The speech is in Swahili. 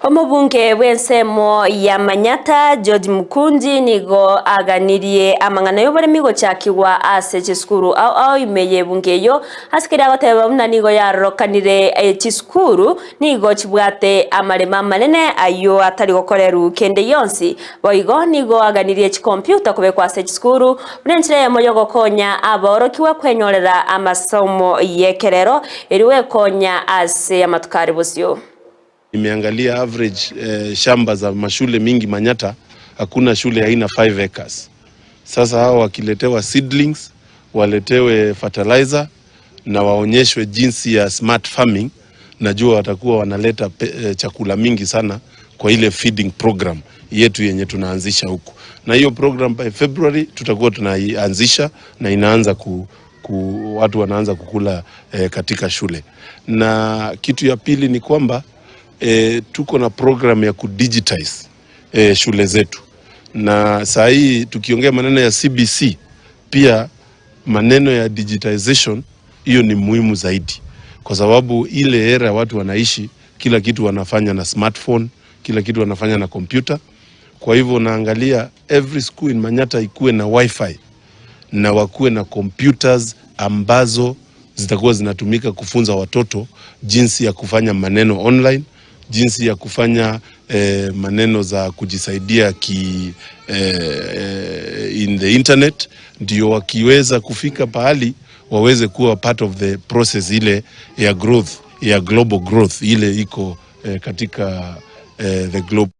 Omobunge bw'ensemo ya Manyatta George Mukunji nigo aganirie amang'ana y'oboremi gochakigwa ase chisukuru ao ao ime y'ebunge eyio ase keria agoteba buna nigo yarorokanire chisukuru nigo chibwate amaremo amanene ayio atari gokorerwu kende gionsi. Boigo nigo aganirie chikompiuta kobekwa ase chisukuru buna enchera eyemo y'ogokonya abaorokigwa kwenyorera amasomo y'ekerero erio gwekonya ase amatuko are bosio. Nimeangalia average shamba za mashule mingi Manyatta, hakuna shule haina 5 acres. Sasa hao wakiletewa seedlings, waletewe fertilizer na waonyeshwe jinsi ya smart farming, najua watakuwa wanaleta chakula mingi sana kwa ile feeding program yetu yenye tunaanzisha huku, na hiyo program by February tutakuwa tunaianzisha na inaanza watu wanaanza kukula katika shule. Na kitu ya pili ni kwamba tuko na program ya kudigitize shule zetu, na saa hii tukiongea maneno ya CBC pia maneno ya digitization hiyo ni muhimu zaidi, kwa sababu ile era watu wanaishi, kila kitu wanafanya na smartphone, kila kitu wanafanya na kompyuta. Kwa hivyo naangalia every school in Manyatta ikuwe na wifi na wakuwe na computers ambazo zitakuwa zinatumika kufunza watoto jinsi ya kufanya maneno online, jinsi ya kufanya maneno za kujisaidia in the internet, ndio wakiweza kufika pahali waweze kuwa part of the process ile ya growth ya global growth ile iko katika the globe.